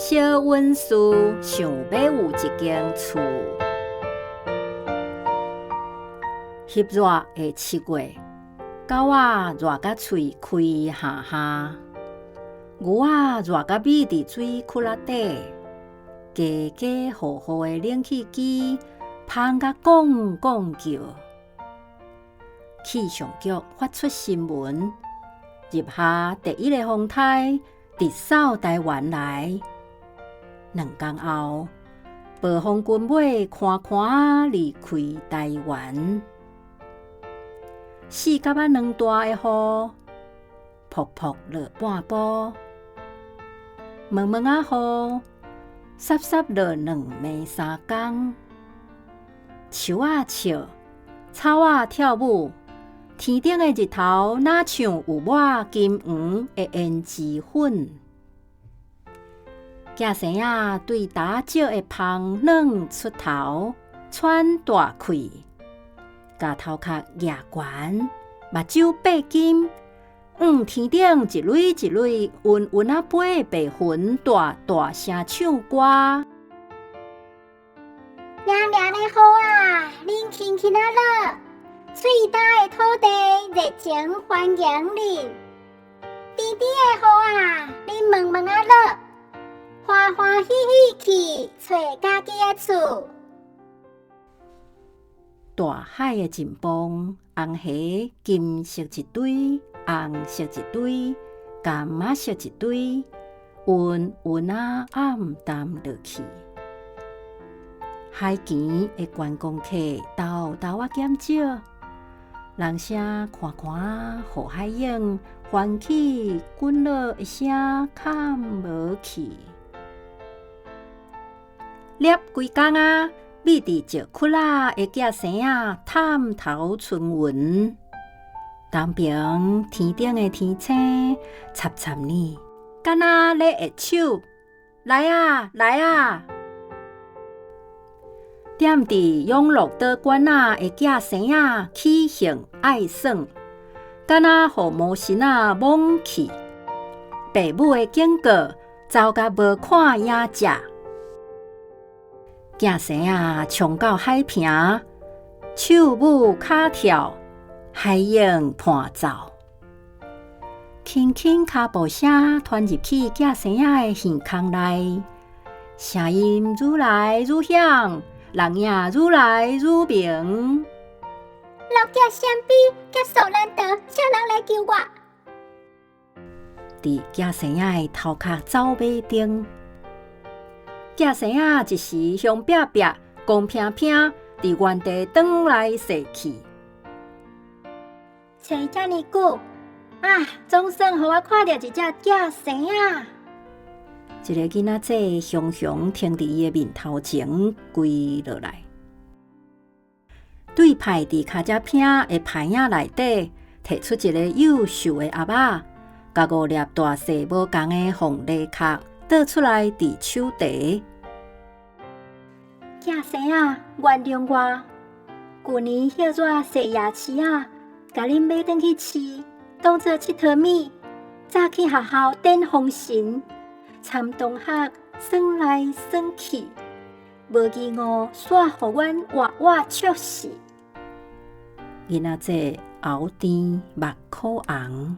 小溫士想欲有一間厝。翕熱的7月，狗仔熱甲喙開哈哈，牛仔熱甲覕佇水窟仔底，家家戶戶的冷氣機芳甲咣咣叫。氣象局發出新聞：入夏第一個風颱直掃台灣來。2工後，暴風圈尾寬寬離開台灣。四角仔兩大的雨，噗噗落半晡，毛毛仔雨，濕濕落兩暝三工。樹仔笑，草仔跳舞，天頂的日頭若像有抹金黃的胭脂粉。囝生仔對打石的芳軟出頭，喘大氣，共頭殼舉懸，目睭擘金，向天頂一蕊一蕊勻勻仔飛的白雲，大大聲唱歌。涼涼的雨啊，恁輕輕仔落，喙焦的土地熱情歡迎恁。甜甜的雨啊，恁慢慢仔落，歡歡喜喜去揣家己的厝。大海的盡風，紅蝦金色一堆，紅色一堆，柑仔色一堆，勻勻仔暗淡落去。海墘的觀光客沓沓仔減少，人聲寬寬，予海湧翻起滾落的聲崁無去。攝規工仔，覕佇石窟仔的囝生仔探頭春雲。東爿天頂的天星插插呢，敢若咧揮手，來啊來啊！踮佇永樂島館仔的囝生仔起興愛耍，敢若予魔神仔摸去。爸母的警告，走甲無看影食。囝生仔衝到海坪，手舞跤跳，海湧伴奏，輕輕跤步聲傳入去囝生仔的耳孔內，聲音愈來愈響，人影愈來愈明。老囝雙臂，結束難得，啥人來救我？佇囝生仔的頭殼走馬燈，囝生仔一時香壁壁，光平平，佇原地轉來踅去。揣遮爾久啊，總算予我看著一隻囝生仔。一个囡仔仔雄雄停佇伊的面頭前跪落來，對派佇跤跡坪的牌仔內底，提出一个幼瘦的盒仔，共五粒大細無仝的鳳梨殼倒出來佇手提。囝生仔，原諒我，舊年歇熱踅夜市仔，共恁買轉去飼，當做𨑨迌物。早去學校典封神，參同學耍來耍去，無疑誤，煞予阮活活笑死。囡仔仔喉甜目苦紅。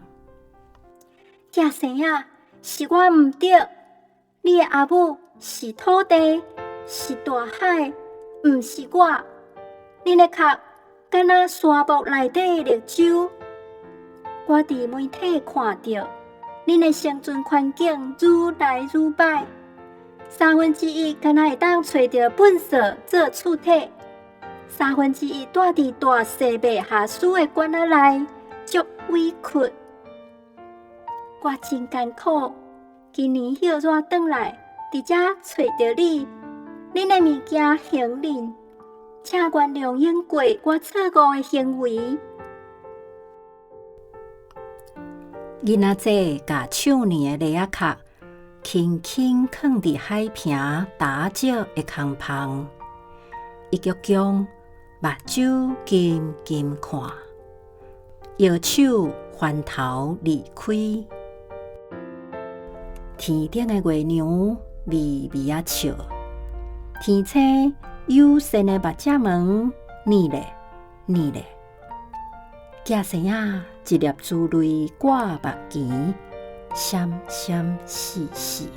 囝生仔，是我毋對，你的阿母是土地，是大海，毋是我。恁的殼敢若沙漠內底的綠洲，我佇媒體看著，恁的生存環境愈來愈䆀，1/3敢若會當揣著糞掃做厝體，1/3蹛佇大細袂下輸的罐仔內，足委屈。我真艱苦，今年歇熱轉來，佇遮揣著你，恁的物件還恁，請原諒永過我錯誤的行為。囡仔仔共手捏的梨仔殼輕輕囥佇海坪礁石的空縫，伊鞠躬，目睭金金看，搖手翻頭離開。天頂的月娘微微仔笑。天青友善的目睭毛，睨咧睨咧。寄生仔一粒珠淚掛目墘，閃閃爍爍。